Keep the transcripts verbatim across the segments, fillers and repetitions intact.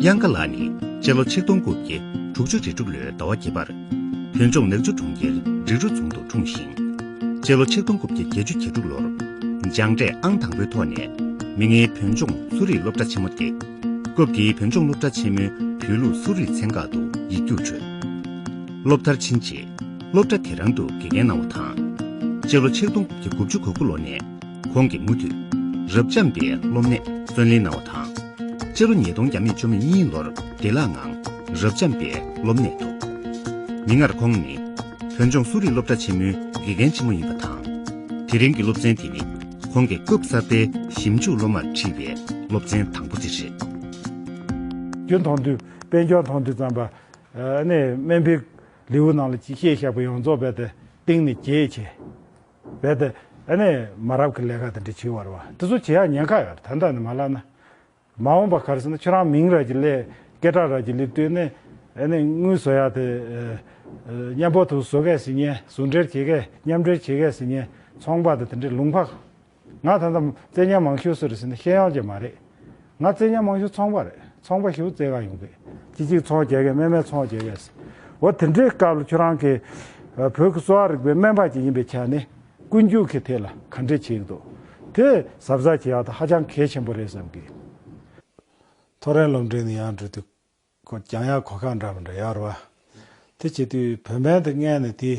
དབྱངས་དགའ་ལགས་ནི་སྤྱི་ལོ་ཆིག་སྟོང་དགུ་བརྒྱ་དྲུག་ཅུ་རེ་དྲུག་ལོའི་ཟླ་བ་བརྒྱད་པར་བོད་ལྗོངས་ནག་ཆུ་གྲོང་ཁྱེར་འབྲི་རུ་རྫོང་དུ་འཁྲུངས་ཤིང་། སྤྱི་ལོ་ཆིག་སྟོང་དགུ་བརྒྱ་བརྒྱད་ཅུ་གྱ་དྲུག་ལོར་སྦྱངས་འབྲས་ཨང་དང་པོའི་ཐོག་ནས་མིག་སྔའི་བོད་ལྗོངས་གསོ་རིག་སློབ་གྲྭ་ཆེན་མོ་སྟེ། སྐབས་དེའི་བོད་ལྗོངས་སློབ་གྲྭ་ཆེན་མོའི་བོད་ལུགས་གསོ་རིག་ཚན་ཁག་ཏུ་ཡིག་རྒྱུགས་གྲོལ། སློབ་མཐར་ཕྱིན་རྗེས་སློབ་གྲྭ་དེ་རང་དུ་དགེ་རྒན་གནང་བ་དང་། སྤྱི་ལོ་ཆིག་སྟོང་དགུ་བརྒྱ་དགུ་བཅུ་གོ་དགུ་ལོ་ནས་ཁོང་གིས་མུ་མཐུད་རབ་འབྱམས་པའི་སློབ་གནས་བརྩོན་ལེན་གནང་བ་དང་། སྤྱི་ལོ་ཉིས་སྟོང་བརྒྱ་མེད་བཅུ་མེད་གཉིས་ལོར་བདེ་བླག་ངང་རབ་འབྱམས་པའི་སློབ་གནས་ཐོབ། མིག་སྔར་ཁོང་ནི་བོད་ལྗོངས་གསོ་རིག་སློབ་གྲྭ་ཆེན་མོའི་དགེ་རྒན་ཆེན་མོ་ཡིན་པ་དང་། དེ་རིང་གི་སློབ་ཚན་དེ་ནི་ཁོང་གིས་སྐབས་གསར་པའི་ཞིབ་འཇུག་སློབ་མར་ཁྲིད་པའི་སློབ་ཚན་དང་པོ་དེ་རེད། རྒྱུན་མཐོང་དུས་དཔལ་འབྱོར་མཐོང་དུས་ཙམ་པ། ཨ་ནི་སྨན་པའི་ལེའུ་ནང་ལ་ཅིག་བཤད་བཞག་པ་ཡོངས་རྫོགས་རྦད་དེ་གཏིང་ནས་བརྗེད་བྱས། རྦད་དེ་ཨ་ནི་མ་རབས་ཀྱི་ལས་ཀ་དེ་འདྲ་བྱེད་པ་རེད་བ། དེ་ཚོ་བྱེད་ཡག་ཉེན་ཁ་ཡོད་རེད། ད་ལྟ་ནས་མ་ལབ་ན། མ་འོངས་པ་ག་རེ་ཟེར་ན་ཁྱོད་རང་མིང་ར་ཅིག་སླེབས། སྐད་གྲགས་ར་ཅིག་སླེབས་དུས་ནས་ཨ་ནི་དངུལ་བཟོ་ཡག་དེ། ཨ་མཉམ་པོ་དུ་བཟོ་མཁན་ཟེར་མཁན། ཟུང་འབྲེལ་བྱེད་མཁན། མཉམ་འབྲེལ་བྱེད་མཁན་ཟེར་མཁན་ཚོང་པ་དང་དེ་འདྲའི་ལུང་པ། ང་ད་ལྟ་རྩེད་ཉམས་མང་ཤོས་སུ་རེད་ཟེར་ན་ཤེས་ཡོན་ཅན་མ་རེད། ང་རྩེད་ཉམས་མང་ཤོས་ཚོང་པ་རེད། ཚོང་པ་ཞིག་རྩེད་ག་ཡོང་གི། ཅི་ཅིག་ཚོང་རྒྱག་གི། སྨན་མའི་ཚོང་རྒྱག་གི་ཟེར། འོ་དེ་འདྲའི་སྐབས་ལ་ཁྱོད་རང་གི་ཨ་བོད་ཀྱི་གསོ་བ་རིག་པའི་སྨན་པ་ཅིག་ཡིན་པའི་ཆ་ནས་ཀུན་སྤྱོད་ཀྱི་ཐད་ལ་ག་འདྲས་བྱེད་ཀྱི་འདུག་དེ་གཟབ་གཟབ་བྱེད་ཡག་ད་ཧ་ཅང་གལ་ཆེན་པོ་རེད་བསམ་གི། ཐོ་རེངས་སློབ་འབྲིང་ནས་ཡར་འགྲོ་དུས་ཁོ་སྦྱང་ཡག་གོ་སྐབས་འདྲ་མི་འདྲ་ཡོད་རེད་བ། དེ་བྱེད་དུས་བོད་སྨན་དེ་སྔོན་ནས་དེ་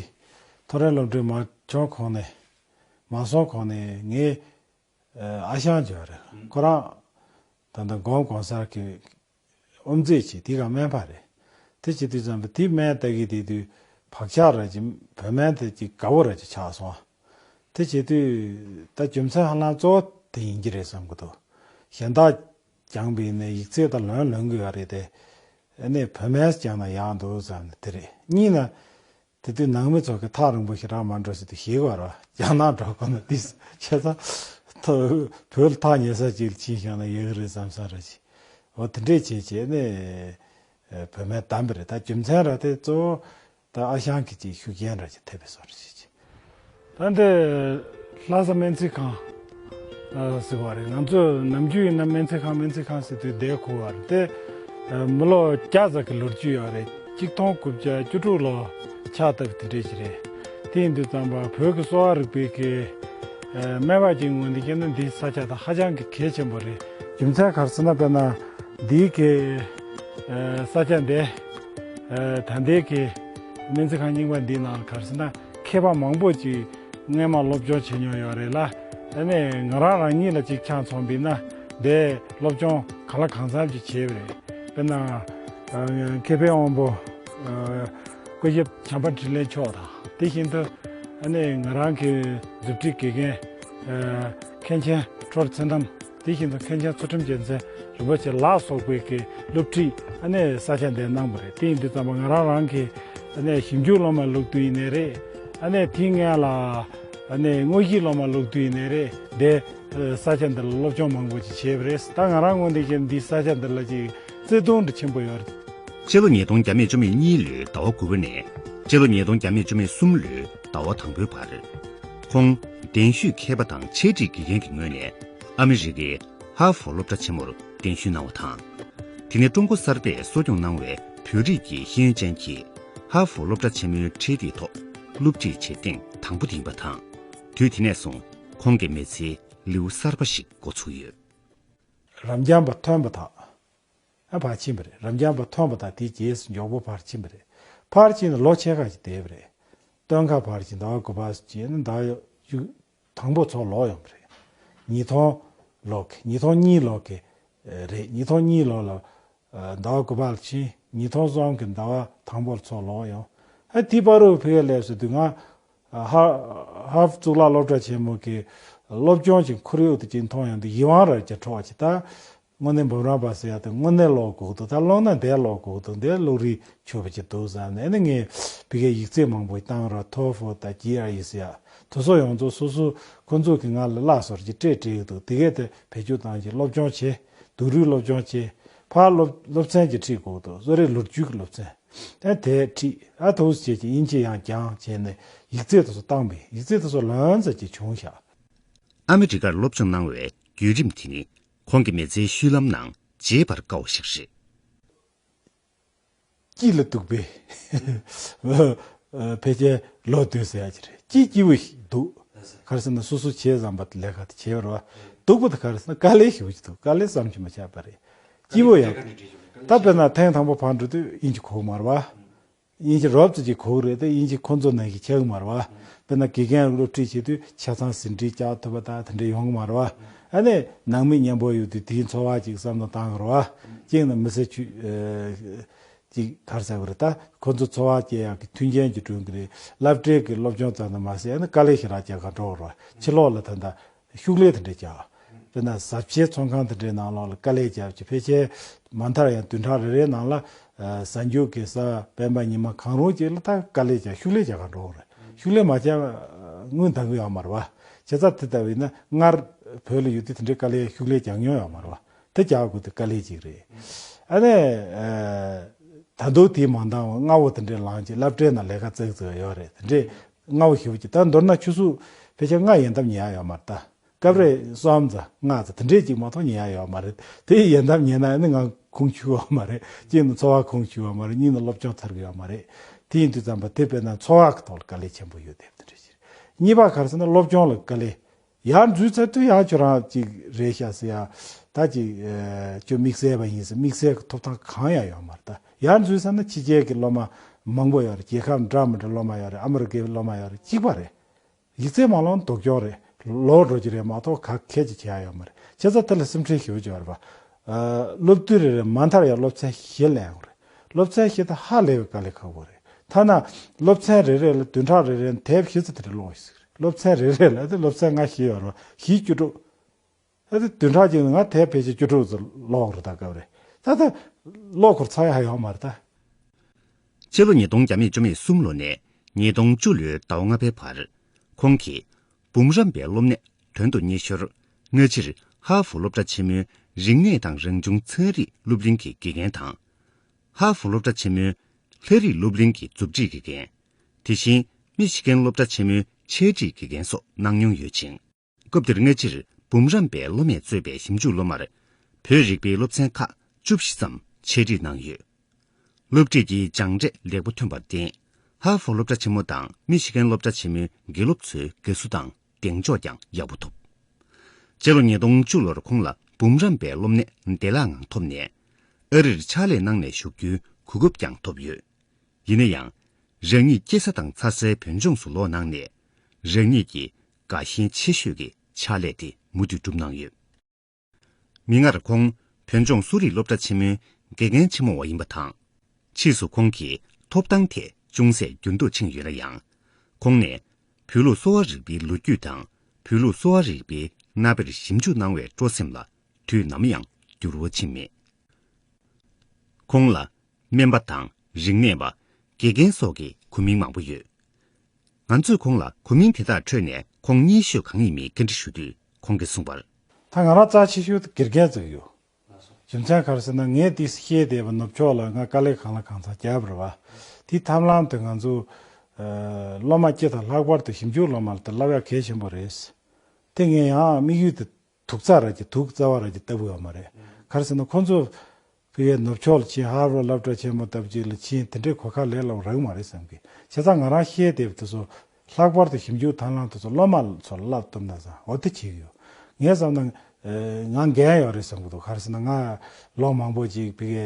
ཐོ་རེངས་སློབ་འབྲིང་མ་བྱུང་གོང་ནས། མ་སོང་གོང་ནས་ངའི་ཨ་ཞང་ཅིག་ཡོད་རེད། ཁོ་རང་ད་ལྟ་སྒོམ་གོང་གསར་གྱི་དབུ་མཛད་བྱས། དེ་ག་སྨན་པ་རེད། དེ་བྱེད་དུས་ཙམ་པ་དེ་སྨན་ལྟ་གི་བསྡད་དུས་བག་ཆགས་ར་ཅིག་བོད་སྨན་དེ་ཅིག་དགའ་བོ་ར་ཅིག་ཆགས་སོང་། དེ་བྱེད་དུས་ད་རྒྱུ་མཚན་ཧ་ལམ་གཙོ་བོ་དེ་ཡིན་གྱི་རེད་བསམ་གྱི་འདུག་གཞན་དག་སྦྱངས་པ་ཡིན་ནའི་ཡིག་ཚད་ད་ལོན་ལོན་གྱི་ཡོད་རེད་དེ། ཨ་ནི་བོད་སྨན་སྦྱངས་ན་ཡག་འདུག་བསམ་ནས་དེ་རེད། གཉིས་ན། དེ་དུས་ནང་མི་ཚོ་གི་ཐག་རིང་པོ་ཞེ་དྲག་མ་འགྲོ་ཟེར་དུས་ཞེད་དགོས་ར། རྒྱ་ནག་འགྲོ་དགོས་ན་དེ་བྱས་ཙང་། ཐོ་བོད་ལ་ཐག་ཉེ་ས་ཅིག་ལ་ཕྱིན་བཞག་ན་ཡག་གི་རེད་བསམ་བསམ་ར་ཅིག་འོ་དེ་འདྲས་བྱས་བྱས་ནས་བོད་སྨན་བདམས་པ་རེད། ད་རྒྱུ་མཚན་ར་དེ་གཙོ་བོ་ད་ཨ་ཞང་གི་ཅིག་ཤུགས་རྐྱེན་ར་ཅིག་ཐེབས་པའི་བཟོ་འདྲ་ཞིག་བྱས། ད་འདི་ལྷ་ས་སྨན་རྩིས་ཁང་ཨ་ཟེར་བ་རེད། ང་ཚོ་ནམ་རྒྱུན་ཡིན་ན་སྨན་རྩིས་ཁང་སྨན་རྩིས་ཁང་ཟེར་དུས་བསྡད་གོ་བ་རེད་དེ། ཨ་མི་ལོ་བརྒྱ་ཙམ་གྱི་ལོ་རྒྱུས་ཡོད་རེད། ཆིག་སྟོང་དགུ་བརྒྱ་བཅུ་དྲུག་ལོ་ཆགས་སྟབས་དེ་འདྲས་ཞིག་རེད། དེ་ཡིན་དུས་ཙམ་པ་བོད་ཀྱི་གསོ་བ་རིག་པའི་གི་ཨ་སྨན་པ་ཅིག་ངོས་ནས་བཤད་ན་འདིའི་ས་ཆ་ད་ཧ་ཅང་གི་གལ་ཆེན་པོ་རེད། རྒྱུ་མཚན་ག་རེ་ཟེར་ན་དཔེར་ན་འདིའི་གི་ཨ་ས་ཆ་འདི་ཨ་ད་ལྟའི་གི་སྨན་རྩིས་ཁང་རྙིང་པ་འདིའི་ནང་ལ་ག་རེ་ཟེར་ན་མཁས་པ་མང་པོ་ཅིག་སྔས་མ་སློབ་སྦྱོང་བྱེད་མྱོང་ཡོད་རེད་ལ། ཨ་ནི་ང་རང་རང་ཉིད་ལ་ཅིག་ཆ་མཚོན་པ་ཡིན་ན་འདི་སློབ་སྦྱོང་གང་ལ་གང་འཚམ་ཅིག་བྱས་པ་རེད། དཔེར་ན་ཨ་མཁས་པའི་དབང་པོ་ཨ་སྐུ་ཞབས་བྱམས་པ་འཕྲིན་ལས་མཆོག་དང་། དེ་བཞིན་དུ་ཨ་ནི་ང་རང་གི་མཛུབ་ཁྲིད་དགེ་རྒན་ཨ་མཁན་ཆེན་ཁྲོ་རུ་ཚེ་རྣམ། དེ་བཞིན་དུ་མཁན་ཆེན་ཚུལ་ཁྲིམས་རྒྱལ་མཚན་རིན་པོ་ཆེ་ལ་སོགས་པའི་གི་སློབ་ཁྲིད་ཨ་ནི་ས་ཆ་འདིར་གནང་བ་རེད། དེ་ཡིན་དུས་ཙམ་པ་ང་རང་རང་གི་ཨ་ནི་ཞིབ་འཇུག་སློབ་མ་ལོག་དུས་ཡིན་ནའི་རེད། ཨ་ནི་དེའི་སྔོན་ལ་ཨ་ནི་དངོས་གཞིའི་སློབ་མ་ལོག་དུས་ཡིན་ནའི་རེད། འདི་ས་ཆ་འདི་ལ་སློབ་སྦྱོང་མང་པོ་ཅིག་བྱས་པ་རེད། ད་ང་རང་ངོས་འདི་བཞིན་འདི་ས་ཆ་འདི་ལ་ཅིག་བརྩེ་དུང་འདྲ་ཆེན་པོ་ཡོད་རེད། སྤྱི་ལོ་ཉིས་སྟོང་བརྒྱ་མེད་བཅུ་མེད་གཉིས་ལོའི་ཟླ་བ་དགུ་པ་ནས་སྤྱི་ལོ་ཉིས་སྟོང་བརྒྱ་མེད་བཅུ་མེད་གསུམ་ལོའི་ཟླ་བ་དང་པོའི་བར། ཁོང་གདན་ཞུས་མཁས་པ་དང་འཆད་ཁྲིད་དགེ་རྒན་གྱི་ངོས་ནས་ཨ་མི་རི་ཀའི་ཧ་ཧྥོ་སློབ་གྲྭ་ཆེན་མོར་གདན་ཞུ་གནང་བ་དང་། དེ་ནས་ཀྲུང་གོ་གསར་པས་གསོ་སྐྱོང་གནང་བའི་བོད་རིགས་ཀྱི་ཤེས་ཡོན་ཅན་གྱི་ཧ་ཧྥོ་སློབ་གྲྭ་ཆེན་མོའི་ཁྲིད་སྟེགས་ཐོག་སློབ་ཁྲིད་བྱེད་ཐེངས་དང་པོ་དེ་ཡིན་པ་དང་། དུས་དེ་ནས་བཟུང་ཁོང་གི་མི་ཚེའི་ལེའུ་གསར་པ་ཞིག་འགོ་ཚུགས་ཡོད། རབ་འབྱམས་པ་ཐོན་པ་དང་། ཨ་ཕར་ཕྱིན་པ་རེད། རབ་འབྱམས་པ་ཐོན་པ་དང་དེའི་རྗེས་སུ་མགྱོགས་པོ་ཕར་ཕྱིན་པ་རེད། ཕར་ཕྱིན་ནས་ལོ་ཕྱེད་ཀ་ཅིག་བསྡད་པ་རེད། སྟོན་ཁ་ཕར་ཕྱིན་ཟླ་བ་དགུ་པ་སུ་ཕྱིན་ནས་ཟླ་བ་དང་པོ་ཚུར་ལོག་ཡོང་པ་རེད། ཉིས་སྟོང་ལོ་གི་ཉིས་སྟོང་གཉིས་ལོ་གི་རེད། ཉིས་སྟོང་གཉིས་ལོ་ལ་ཟླ་བ་དགུ་པ་ལ་ཕྱིན། ཉིས་སྟོང་གསུམ་གི་ཟླ་བ་དང་པོར་ཚུར་ལོག་ཡོང་། ཨ་དེའི་བར་དུ་ཕ་གིར་སླེབས་ཟེར་དུས་ང་ཧ་ཧ་ཧྥ་གཙུག་ལག་སློབ་གྲྭ་ཆེན་མོ་གི་སློབ་སྦྱོང་གི་ཁོར་ཡུག་དེ་ཅིག་མཐོང་ཡོང་དུས་ཡིད་དབང་ར་ཅིག་འཕྲོག་ཅིག་ད་དངོས་གནས་འབུམ་རམས་པ་ཟེར་ཡ་དེ་དངོས་གནས་ཀློག་དགོས་འདུག་ད་ཀློག་ན་འདིར་ཀློག་དགོས་འདུག་འདིར་ཀློག་རིན་ཆོད་པ་ཅིག་འདུག་བསམ་ནས་ཨ་ནི་ངས་ཕ་གིར་ཡིག་ཚད་མང་པོ་བཏང་ར། ཐོ་ཧྥལ་དང་ཇི་ཨར་ཨི་ཟེར་ཡ་དེ་ཚོ་ཡོངས་རྫོགས་སོ་སོ་ཁོང་ཚོ་གིས་ང་ལ་སློབ་གསོ་ཅིག་སྤྲད་སྤྲད་ཀྱི་འདུག་དེ་གས་དེ་བེད་སྤྱོད་བཏང་ཅིག་སློབ་སྦྱོང་བྱས། སྡུག་རུས་སློབ་སྦྱོང་བྱས། ཕར་སློབ་སློབ་ཚན་ཅིག་ཁྲིད་དགོས་འདུག་གསོ་རིག་ལོ་རྒྱུས་ཀྱི་སློབ་ཚན། ཨ་དེ་ཁྲིད། ཨ་ཐུགས་རྗེ་ཆེ། དབྱིན་ཇི་ཡང་སྦྱངས་བྱས་ནས་ཡིག་ཚད་དེ་ཚོ་བཏང་པས་ཡིག་ཚད་དེ་ཚོ་ལོན་ཙམ་ཅིག་བྱུང་ཤག་ཨ་མི་རི་ཀར་སློབ་སྦྱོང་གནང་བའི་བརྒྱུད་རིམ་དེ་ནི་ཁོང་གི་མི་ཚེའི་བཤུལ་ལམ་ནང་བརྗེད་པར་དཀའ་བ་ཞིག་རེད། སྐྱིད་ལ་སྡུག་པའི་ཕལ་ཆེར་ལོ་སྡོད་ཟེར་ཡ་ཅིག་རེད། སྐྱིད་སྐྱིད་པོ་ཞིག་འདུག་ག་རེ་ཟེར་ན་སོ་སོ་བྱས་ཙམ་པ་ལས་ཀ་དེ་བྱས་པ་རེད་བ། སྡུག་པོ་དེ་ག་རེ་ཟེར་ན་དཀའ་ལས་ཞེ་པོ་ཅིག་འདུག་དཀའ་ལས་བསམ་གྱིས་མི་ཁྱབ་པ་རེད། སྐྱིད་པོ་ཡང་འདུག་ད་དཔེར་ན་ཐེངས་དང་པོ་ཕར་འགྲོ་དུས་དབྱིན་ཇི་གོ་གི་མ་རེད་བ། དབྱིན་ཇི་རོབ་ཙམ་ཅིག་གོ་གི་རེད་དེ་དབྱིན་ཇི་ཁོ་ཚོ་ནང་བཞིན་ཁྱབ་གི་མ་རེད་བ། དཔེར་ན་དགེ་རྒན་སློབ་ཁྲིད་བྱེད་དུས་ཆ་ཚང་ཟིན་བྲིས་བཀྱག་ཐུབ་པ་དང་དེ་འདྲ་ཡོང་གི་མ་རེད་བ། ཨ་ནི་ནང་མི་མཉམ་པོ་ཡོད་དུས་དེའི་འཚོ་བ་ཅིག་བསམ་བློ་བཏང་གི་རེད་བ། གཅིག་ནི་མི་ཚེ་ཆུ་ཅིག་ག་རེ་ཟེར་དགོས་རེད། ད་ཁོ་ཚོ་འཚོ་བ་སྐྱེལ་ཡག་གི་མཐུན་རྐྱེན་ཅིག་བསྐྲུན་གི་རེད། སློབ་གྲྭའི་གི་སློབ་སྦྱོང་ཙམ་དུ་མ་ཟད་ཨ་ནི་དཀའ་ལས་ཞེ་དྲག་རྒྱག་ག་འགྲོ་གི་རེད་བ། ཕྱི་ལོགས་ལ་ད་ལྟ་ཤུགས་ལས་དེ་འདྲས་རྒྱག་དཔེར་ན་གཟབ་ཆའི་ཚོང་ཁང་དེ་འདྲའི་ནང་ལོགས་ལ་དཀའ་ལས་རྒྱབ་ཀྱི་ཕལ་ཆེར་མ་མཐར་ཡང་བདུན་ཕྲག་རེ་རེའི་ནང་ལ་ཨ་གཟའ་མཇུག་གི་གཟའ་སྤེན་པ་ཉི་མ་གང་རུང་ཅིག་ལ་ད་དཀའ་ལས་རྒྱག་ཤུགས་ལས་རྒྱག་ག་འགྲོ་གི་རེད། ཤུགས་ལས་མ་རྒྱག་དངུལ་འདང་གི་ཡོད་མ་རེད་བ། བྱས་ཙང་དེ་ལྟ་བུ་ཡིན་ན་སྔར་བོད་ལ་ཡོད་དུས་དེ་འདྲའི་དཀའ་ལས་ཤུགས་ལས་རྒྱག་མྱོང་ཡོད་མ་རེད་བ། དེ་རྒྱག་དགོས་དེ་དཀའ་ལས་ཅིག་རེད། ཨ་ནི་ཨ་ད་དུང་དེའི་མ་འདང་བ་སྔ་བོ་དེ་འདྲའི་ལངས་ཀྱི་སློབ་གྲྭའི་ནང་ལས་ཀ་བཙུགས་བཙུགས་ཡོད་རེད། དེ་འདྲའི་སྔ་བོ་ཞེ་པོ་ཅིག་ད་མདོར་ན་ཆུ་ཚོད་ཕལ་ཆེར་ལྔ་ཡན་འདབ་ཉལ་ཡ་ཡོད་མ་རེད་ད། སྐབས་རེ་གསུམ་ཙམ་ལྔ་ཙམ་དེ་འདྲས་ཅིག་མ་གཏོགས་ཉལ་ཡོད་མ་རེད། དེ་ཡན་འདབ་ཉལ་ན་ནི་ང་ཁུངས་འཁྱོལ་བ་མ་རེད། གཅིག་ནི་འཚོ་བ་ཁུངས་འཁྱོལ་བ་མ་རེད། གཉིས་ནི་སློབ་སྦྱོང་ཚར་གི་ཡོད་མ་རེད། དེ་ཡིན་དུས་ཙམ་པ་དེ་དཔེར་ན་འཚོ་བ་གི་ཐོག་ལ་དཀའ་ལས་ཆེན་པོ་ཡོད་དེ་དེ་འདྲ་ཞིག་གཉིས་པ་ག་རེ་ཟེར་ན་སློབ་སྦྱོང་ལ་དཀའ་ལས། ཡར་འཛུལ་ཚར་དུས་ཡང་ཁྱོད་རང་ཅིག་རེད་ཤག་ཟེར་ཡ། ད་ཅིག་ཨ་ཁྱོད་དམིགས་བསལ་བ་ཡིན་ཟེར་དམིགས་བསལ་གྱི་ཐོབ་ཐང་གང་ཡང་ཡོད་མ་རེད་ད། ཡར་འཛུལ་ཚར་ན་ཕྱི་རྒྱལ་གྱི་སློབ་མ་མང་པོ་ཡོད་རེད། རྒྱལ་ཁབ་འདྲ་མི་འདྲ་སློབ་མ་ཡོད་རེད། ཨ་མི་རི་ཀའི་སློབ་མ་ཡོད་རེད། གཅིག་པ་རེད། ཡིག་ཚད་མ་ལོན་སྡུག་གྱོག་རེད། ལོག་འགྲོ་གི་རེད་མ་གཏོགས་ག་གེ་ཅིག་བྱེད་ཡ་ཡོད་མ་རེད། བྱས་ཙང་དེ་ལ་སེམས་ཁྲལ་ཞེ་པོ་ཅིག་ཡོད་རེད་པ། ཨ་སློབ་དུས་རེ་རེ་མ་མཐར་ཡང་སློབ་ཚན་བཞི་ལེན་དགོས་རེད། སློབ་ཚན་བཞི་དེ་ཧ་ལས་པའི་དཀའ་ལས་ཁག་པོ་རེད། ཐ་ན་སློབ་ཚན་རེ་རེ་ལ་བདུན་ཕྲག་རེ་རེ་ནས་དེབ་བཞི་ཙམ་དེ་འདྲ་ཀློག་ཞིག་རེད། སློབ་ཚན་རེ་རེ་ལ་དེ་སློབ་ཚན་ལྔ་བཞི་ཡོད་རེད་པ། བཞི་བཅུ་དྲུག་ཨ་དེ་བདུན་ཕྲག་གཅིག་ནང་ང་དེབ་ཕལ་ཆེར་བཅུ་དྲུག་ཙམ་ཀློག་རེད་ད། སྐབས་རེ་ད་ལྟ་ཀློག་དགོས་ཚར་ཡ་ཡོད་མ་རེད་ད། སྤྱི་ལོ་ཉིས་སྟོང་བརྒྱ་མེད་བཅུ་མེད་གསུམ་ལོ་ནས་ཉིས་སྟོང་བཅུ་ལོའི་ཟླ་བ་ལྔ་པའི་བར། ཁོང་གིས་འབུམ་རམས་པའི་སློབ་གནས་དོན་དུ་གཉེར་ཞོར། སྔ་ཕྱིར་ཧ་ཧྥུ་སློབ་གྲྭ་ཆེན་མོའི་རིག་གནས་དང་རང་བྱུང་ཚན་རིག་སློབ་གླིང་གི་དགེ་རྒན་དང་། ཧ་ཧྥུ་སློབ་གྲྭ་ཆེན་མོའི་ལྷ་རིས་སློབ་གླིང་གི་མཛུབ་ཁྲིད་དགེ་རྒན། དེ་བཞིན་མི་ཤི་གན་སློབ་གྲྭ་ཆེན་མོའི་འཆད་ཁྲིད་དགེ་རྒན་སོགས་གནང་མྱོང་ཡོད་ཅིང་། སྐབས་དེར་སྔ་ཕྱིར་འབུམ་རམས་པའི་སློབ་མས་གཙོས་པའི་ཞིབ་འཇུག་སློབ་མར་བོད་རིག་པའི་སློབ་ཚན་ཁག་བཅུ་བཞི་ཙམ་འཆད་ཁྲིད་གནང་ཡོད། སློབ་ཁྲིད་ཀྱི་སྦྱངས་འབྲས་ལེགས་པོ་ཐོན་པར་བརྟེན། ཧ་ཧྥུ་སློབ་གྲྭ་ཆེན་མོ་དང་མི་ཤི་གན་སློབ་གྲྭ་ཆེན་མོའི་དགེ་སློབ་ཚོའི་དགའ་བསུ་དང་གདེང་འཇོག་ཀྱང་ཡག་པོ་ཐོབ། སྤྱི་ལོ་ཉིས་སྟོང་བཅུ་ལོར་ཁོང་ལ་འབུམ་རམས་པའི་སློབ་གནས་བདེ་བླག་ངང་ཐོབ་ནས། ཨ་རིར་ཕྱག་ལས་གནང་ནས་བཞུགས་རྒྱུའི་གོ་སྐབས་ཀྱང་ཐོབ་ཡོད། ཡིན་ན་ཡང་། རང་ཉིད་སྐྱེས་ས་དང་འཚར་སའི་བོད་ལྗོངས་སུ་ལོག་གནང་ནས། རང་ཉིད་ཀྱི་དགའ་ཞེན་ཆེ་ཤོས་ཀྱི་ཕྱག་ལས་དེ་མུ་མཐུད་བསྒྲུབས་གནང་ཡོད། མིག་སྔར་ཁོང་བོད་ལྗོངས་གསོ་རིག་སློབ་གྲྭ་ཆེན་མོའི་དགེ་རྒན་ཆེན་མོ་བ་ཡིན་པ་དང་། ཕྱིས་སུ་ཁོང་གི་ཐོབ་ཐང་ཐད་ཅུང་ཟད་འགྱུར་ལྡོག་ཕྱིན་ཡོད་ན་ཡང་། ཁོང་ནས་བོད་ལུགས་གསོ་བ་རིག་པའི་ལོ་རྒྱུས་དང་བོད་ལུགས་གསོ་བ་རིག་པའི་རྣམ་པར་ཞིབ་འཇུག་གནང་བའི་སྤྲོ་སེམས་ལ་དུས་ནམ་ཡང་འགྱུར་བ་ཕྱིན་མེད། ཁོང་ལ་སྨན་པ་དང་རིག་གནས་པ། དགེ་རྒན་སོགས་ཀྱི་གོ་མིང་མང་པོ་ཡོད། ང་ཚོས་ཁོང་ལ་གོ་མིང་དེ་དག་ཁྲོད་ནས་ཁོང་མཉེས་ཤོས་གང་ཡིན་མིན་བཀའ་འདྲི་ཞུ་དུས་ཁོང་གིས་གསུངས་པར། ད་ང་རང་རྩ་ཆེ་ཤོས་དེ་དགེ་རྒན་ཙིག་ཡོད། རྒྱུ་མཚན་ག་རེ་ཟེར་ན་ངས་དེ་ཤེས་བསྡད་པ་ནུབ་ཕྱོགས་ལ་ང་དཀའ་ལས་གང་ལ་གང་འཚམ་བརྒྱབ་རེད་བ། དེའི་ཐབས་ལམ་དེ་ང་ཚོ་སློབ་མ་སྤྱི་དང་ལྷག་པར་དུ་ཞིབ་འཇུག་སློབ་མ་ལ་དེ་བསླབ་ཡག་གལ་ཆེན་པོ་རེད། དེ་ངས་ཡང་དམིགས་ཡུལ་དེ། དུག་རྩ་ར་གྱི་དུག་རྩ་བ་ར་གྱི་ལྟ་བུ་ཡོད་མ་རེད། ག་རེ་ཟེར་ན་ཁོང་ཚོ་ཕ་གིའི་ནུབ་ཕྱོགས་ལ་ཕྱིན་ཧར་ཝར་སློབ་གྲྭ་ཆེན་མོ་ལྟ་བུ་ཅིག་ལ་ཕྱིན་དེ་འདྲའི་གོ་སྐབས་ལས་སླ་པོ་རག་མ་རེད་བསམ་གི། བྱས་ཙང་ང་རང་ཤེས་བསྡད་པ་དེ་ཚོ་ལྷག་པར་དུ་ཞིབ་འཇུག་དང་བླངས་དེ་ཚོ་སློབ་མ་ཚོ་ལ་བསླབ་ཐུབ་ན་བསམ་འོ་དེ་བྱེད་ཀྱི་ཡོད། ངས་བསམ་ན་ང་འགན་ཡོད་རེད་བསམ་གི་འདུག་ག་རེ་ཟེར་ན་ང་ལོ་མང་པོ་ཅིག་ཕ་གིའི་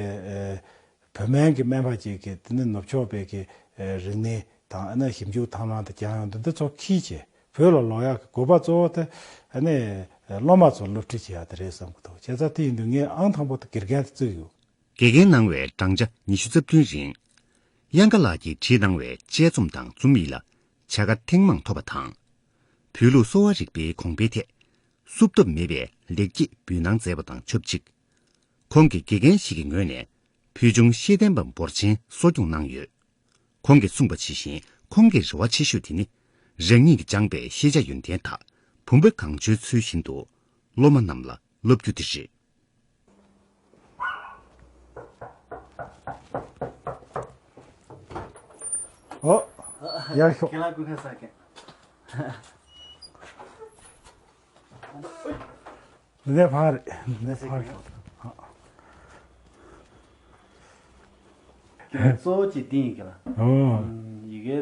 བོད་སྨན་གྱི་སྨན་པ་ཅིག་གིས་དེ་ནི་ནུབ་ཕྱོགས་པའི་གི་རིག་གནས་དང་ཨ་ནི་ཞིབ་འཇུག་དང་བླངས་དང་སྦྱང་ཡོང་དུས་འདི་ཚོ་ཁྱི་བྱས་བོད་ལ་ལོག་ཡག་གི་དགོས་པ་གཙོ་བོ་དེ་ཨ་ནི་སློབ་མ་ཚོ་སློབ་ཁྲིད་བྱེད་ཡག་དེ་རེད་བསམ་གི་འདུག་བྱས་ཙང་དེ་ཡིན་དུས་ངས་ཨང་དང་པོ་དེ་དགེ་རྒན་དེ་བརྩི་གི་ཡོད། དགེ་རྒན་གནང་བའི་བགྲང་བྱ་ཉི་ཤུ་རྩ་བདུན་རིང་། གཡང་དཀར་ལགས་ཀྱིས་བྲིས་གནང་བའི་དཔྱད་རྩོམ་དང་རྩོམ་ཡིག་ལ་བྱ་དགའ་ཐེངས་མང་ཐོབ་པ་དང་། བོད་ལུགས་གསོ་བ་རིག་པའི་གོང་འཕེལ་ཐད་བསུབ་ཐབས་མེད་པའི་ལེགས་སྐྱེས་འབུལ་གནང་མཛད་པ་དང་ཆབས་ཅིག་ཁོང་གིས་དགེ་རྒན་ཞིག་གི་ངོས་ནས་ཕུལ་བྱུང་ཤེས་ལྡན་པ་འབོར་ཆེན་གསོ་སྐྱོང་གནང་ཡོད། ཁོང་གིས་གསུངས་པ་ཇི་བཞིན་ཁོང་གི་རེ་བ་ཆེ་ཤོས་དེ་ནི་རང་ཉིད་ཀྱིས་སྦྱངས་པའི་ཤེས་བྱ་ཡོན་ཏན་དག་བུམ་པ་གང་བྱོའི་ཚུལ་བཞིན་དུ་སློབ་མ་རྣམས་ལ་བསླབ་རྒྱུ་དེ་རེད། ཨོ། ཡག་ཤོག་ཁྱེད་རང་སྐུ་ཁམས་བཟང་། འདི་ནས་ཕར་རེད། འདི་ནས་ཕར་ཤོག་གཙོ་བོ་གཅིག་འདི་ཡིན་གི་ལ། ཨོ། ཡི་གེ་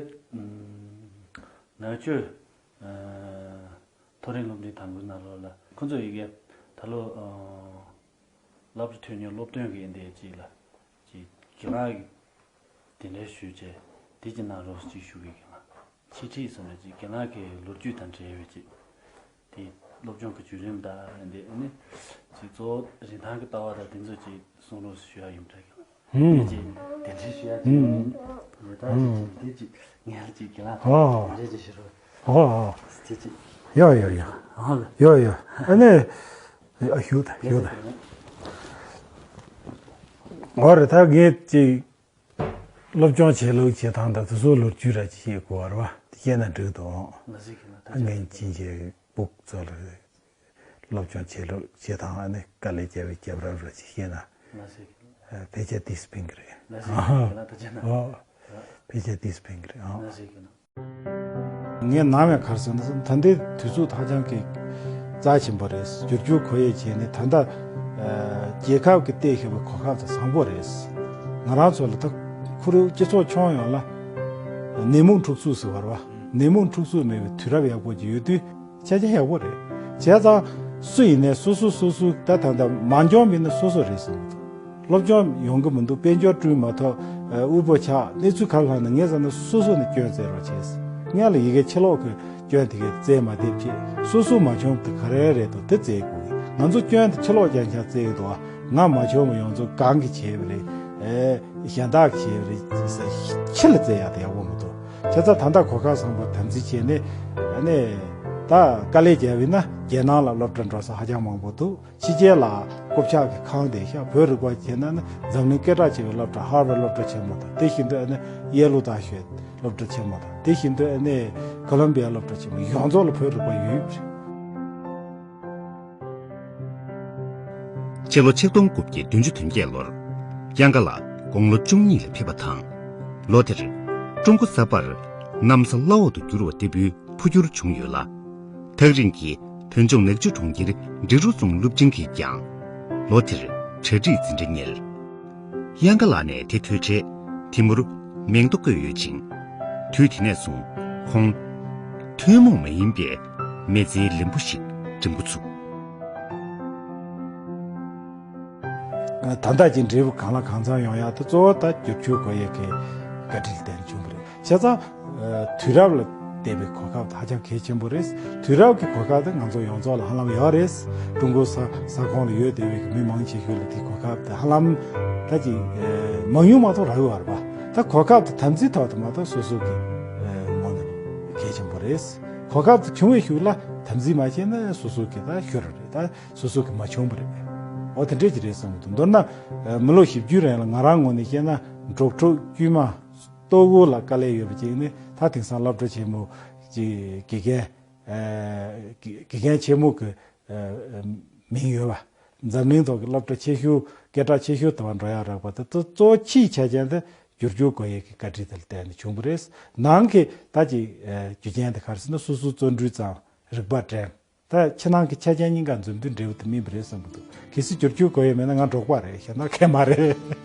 ནག་ཆུ་མཐོ་རིམ་སློབ་འབྲིང་དང་པོའི་ནང་ལོགས་ལ་ཁོ་ཚོ་ཡི་གེ་ད་ལོ་སློབ་གྲྭ་ཐོན་མཁན་སློབ་ཐོན་གི་འདི་གཅིག་ལ་གཅིག་གི་ལ་གི་དེ་འདྲའི་ཞུས་བྱས་དེ་གཅིག་གནང་རོགས་གཅིག་ཞུ་གི་གི་ལ། ཕྱི་ཁྲིད་སོང་ནས་ཅིག་རྒན་ལགས་ཀྱི་ལོ་རྒྱུས་དང་འབྲེལ་བའི་ཅིག་དེ་སློབ་སྦྱོང་གི་བརྒྱུད་རིམ་དང་འདི་ནི་ཅིག་གཙོ་བོ་རིན་ཐང་གི་ལྟ་བ་དང་དེ་ཚོ་ཅིག་གསུང་རོགས་ཞུ་ཡ་ཡིན་འདྲ་གི་ལ། ཧུམ། དེ་ཅིག་དེ་འདྲ་ཞུ་ཡ་ཅིག་ཧུམ། ཡིན། ཡོད་ད་ཅིག་ཅིག་དེ་ཅིག་ངས་ཅིག་རྒན་ལགས་ཨོ། དེ་འདྲ་ཅིག་ཞུ་རོགས། ཨོ་ཨོ། དེ་ཅིག་ཡོ་ཡོ་ཡོ། ཨོ་ལ། ཡོ་ཡོ། ཨ་ནི། ཨ་ཞུ་ད་ཞུ་ད། ངས་ཟེར་གི་ཡིན། འོ་རེད་ད་ངས་ཅིག་སློབ་སྦྱོང་བྱེད་ལུགས་བྱེད་སྟངས་དང་དེ་ཚོའི་ལོ་རྒྱུས་ར་ཅིག་བཤད་དགོས་པ་རེད་བ། དེ་བཤད་ན་འགྲིག་འདུག་ང་ཟིག་གི་ན་ད་ཆ་ངན་ཅིན་ཅེ་སྦུག་ཚོ་ལ་སློབ་སྦྱོང་བྱེད་ལུགས་བྱེད་སྟངས་ཨ་ནི་དཀའ་ལས་བརྒྱབ་པའི་རྒྱབ་རབས་ར་ཅིག་བཤད་ན་ང་ཟིག་གི་ཕལ་ཆེར་དེས་ཕན་གི་རེད། ང་ཟིག་གི་ན་ད་ཆ་ན་ཨོ། ཕལ་ཆེར་དེས་ཕན་གི་རེད་ཨོ། ང་ཟིག་གི་ན། ངས་ནམ་ཡང་ག་རེ་ཟེར་ན་ད་ལྟའི་དུས་ཚོད་ཧ་ཅང་གི་རྩ་ཆེན་པོ་རེད། བསྒྱུར་བཅོས་སྒོ་དབྱེ་བྱས་ནས་ད་ལྟ་རྒྱལ་ཁབ་ཀྱིས་གཏད་བཞག་པའི་གོ་སྐབས་དེ་བཟང་པོ་རེད། ང་རང་ཚོ་ལ་ད་ཁོར་ཡུག་སྤྱི་ཚོགས་ཁྱོན་ཡོངས་ལ་ནད་མུག་འཁྲུག་ཚུགས་ཟེར་བ་རེད་བ། ནད་མུག་འཁྲུག་ཚུགས་མེད་པའི་དུས་རབས་ཡག་པོ་ཅིག་ཡོད་དུས་ཆ་རྐྱེན་ཡག་པོ་རེད། བྱས་ཙང་སུ་ཡིན་ནའི་སོ་སོ་སོ་སོའི་ད་ད་ལྟ་མ་འཇོན་མིན་ན་སོ་སོ་རེད་ཟེར་གི་འདུག་སློབ་སྦྱོང་ཡོང་གི་མི་འདུག་དཔལ་འབྱོར་བསྐྲུན་མ་ཐུབ། དབུལ་པོ་ཆགས། གནས་ཚུལ་ག་རེ་ལྷག་ན་ངས་བསམ་ན་སོ་སོ་ནས་སྐྱོན་བཙལ་རོགས་བྱས། སྔོན་ལ་ཡི་གེ་ཕྱི་ལོགས་ཀྱི་སྐྱོན་དེ་གས་བཙལ་མ་བསྡད་བྱས་སོ་སོ་མ་བྱུང་དེ་ག་རེ་རེད་འདུག་དེ་བཙལ་དགོས་གི། ང་ཚོ་སྐྱོན་དེ་ཕྱི་ལོགས་རྐྱང་རྐྱང་བཙལ་གི་འདུག་ཨ་ང་མ་བྱུང་བ་ཡོངས་རྫོགས་གང་གིས་བྱས་པ་རེད། ཨེ་གཞན་དག་གིས་བྱས་པ་རེད་ཟེར་ཕྱི་ལ་བཙལ་ཡག་དེ་ཡག་པོ་མི་འདུག་བྱས་ཙང་ད་ལྟ་གོ་སྐབས་བཟང་པོ་དམ་འཛིན་བྱས་ནས་ཨ་ནི་ད་དཀའ་ལས་བརྒྱབ་ཡིན་ན་རྒྱལ་ནང་ལ་སློབ་གྲྭ་འགྲོ་ས་ཧ་ཅང་མང་པོ་འདུག་ཕྱི་རྒྱལ་ལ་རྐུབ་བཀྱག་གི་ཁང་དེ་ཤག་བོད་རིག་པ་བྱས་ན་ནི་འཛམ་གླིང་སྐད་གྲགས་ཆེ་བའི་སློབ་གྲྭ་ཧར་ཝར་སློབ་གྲྭ་ཆེན་མོ་དང་དེ་བཞིན་དུ་ཨ་ནི་ཡེ་ལོ་ད་ཤོད་སློབ་གྲྭ་ཆེན་མོ་དང་དེ་བཞིན་དུ་ཨ་ནི་ཀོ་ལོམ་བི་ཡ་སློབ་གྲྭ་ཆེན་མོ་ཡོངས་རྫོགས་ལ་བོད་རིག་པ་ཡོད་ཡོད་རེད། སྤྱི་ལོ་ཆིག་སྟོང་དགུ་བརྒྱ་བདུན་ཅུ་དོན་བརྒྱད་ལོར་དབྱངས་དགའ་ལགས་དགུང་ལོ་བཅུ་གཉིས་ལ་ཕེབས་པ་དང་། ལོ་དེར་ཀྲུང་གོ་གསར་པར་གནམ་ས་བླ་འོག་ཏུ་འགྱུར་བ་ལྟ་བུའི་འཕོ་འགྱུར་བྱུང་ཡོད་ལ། ཐག་རིང་གི་བོད་ལྗོངས་ནག་ཆུ་གྲོང་ཁྱེར་འབྲི་རུ་རྫོང་སློབ་ཆེན་གྱིས་ཀྱང་ལོ་དེར་གྲ་སྒྲིག་འཛིན་གྲྭ་གཉེར། དབྱངས་དགའ་ལགས་ནས་དེ་ཐོས་འཕྲལ་དེ་མུར་མིང་ཐོ་བཀོད་ཡོད་ཅིང་། དུས་དེ་ནས་བཟུང་ཁོང་ཐུན་མོང་མ་ཡིན་པའི་མི་ཚེའི་ལམ་བུ་ཞིག་འགྲིམ་འགོ་ཚུགས། ད་ལྟ་གྱི་འབྲས་བུ་གང་ལ་གང་འཚམ་ཡོང་ཡག་དེ་གཙོ་བོ་ད་བསྒྱུར་བཅོས་སྒོ་དབྱེ་གི་བཀའ་དྲིན་ལ་བརྟེན་བྱུང་བ་རེད། བྱས་ཙང་དུས་རབས་ལ་བལྟས་པའི་གོ་སྐབས་དེ་ཧ་ཅང་གལ་ཆེན་པོ་རེད། དུས་རབས་ཀྱི་གོ་སྐབས་དེ་ང་ཚོ་ཡོངས་རྫོགས་ལ་ཧ་ལམ་ཡོད་རེད། ཀྲུང་གོའི་ས་ས་ཁོངས་ལ་ཡོད་བསྡད་པའི་མི་མང་ཆེ་ཤོས་ལ་དེ་གོ་སྐབས་དེ་ཧ་ལམ་ད་ཅིག་མང་ཉུང་མ་གཏོགས་རག་གི་ཡོད་རེད་པ། ད་གོ་སྐབས་དེ་དམ་འཛིན་ཐོག་ཏུ་མ་གཏོགས་སོ་སོ་གི་ངོས་ནས་གལ་ཆེན་པོ་རེད། གོ་སྐབས་དེ་བྱུང་བའི་གཞུག་ལ་དམ་འཛིན་མ་བྱས་ན་སོ་སོ་གི་ད་ཤོར་རེད། ད་སོ་སོ་གི་མ་བྱུང་བ་རེད། འོ་དེ་འདྲས་ཀྱི་རེད་བསམ་གི་འདུག་མདོར་ན་མི་ལོ་བཞི་བཅུ་རིང་ལ་ང་རང་ངོས་ནས་བཤད་ན་འབྲོག་ཕྲུག་དཀྱུས་མ་ལྟོ་གོས་ལ་དཀའ་ལས་ཡོད་པ་ཅིག་ནི་ད་དེང་སང་སློབ་གྲྭ་ཆེན་མོ་ཅིག་དགེ་རྒན་དགེ་རྒན་ཆེན་མོ་གི་མིང་ཡོད་པ། འཛམ་གླིང་ཐོག་གི་སློབ་གྲྭ་ཆེ་ཤོས་སྐད་གྲགས་ཆེ་ཤོས་དུ་བ་འགྲོ་ཡག་རག་པ་དེ་གཙོ་གཙོ་བོ་ཕྱིའི་ཆ་རྐྱེན་དེ་བསྒྱུར་བཅོས་སྒོ་དབྱེ་གི་བཀའ་དྲིན་དེ་ལ་བརྟེན་ནས་བྱུང་བ་རེད། ནང་གི་ད་ཅིག་རྒྱུ་རྐྱེན་དེ་ག་རེ་ཟེར་ན་སོ་སོའི་བརྩོན་འགྲུས་ཙམ་རིག་པ་དྲན། ད་ཕྱི་ནང་གི་ཆ་རྐྱེན་གཉིས་ཀ་མཛུབ་སྟོན་འབྲས་བུ་དེ་སྨིན་པ་རེད་བསམ་གི་འདུག་གལ་སྲིད་བསྒྱུར་བཅོས་སྒོ་དབྱེ་མེད་ན་ང་འབྲོག་པ་རེད། གཞན་དག་གང་ཡང་མ་རེད།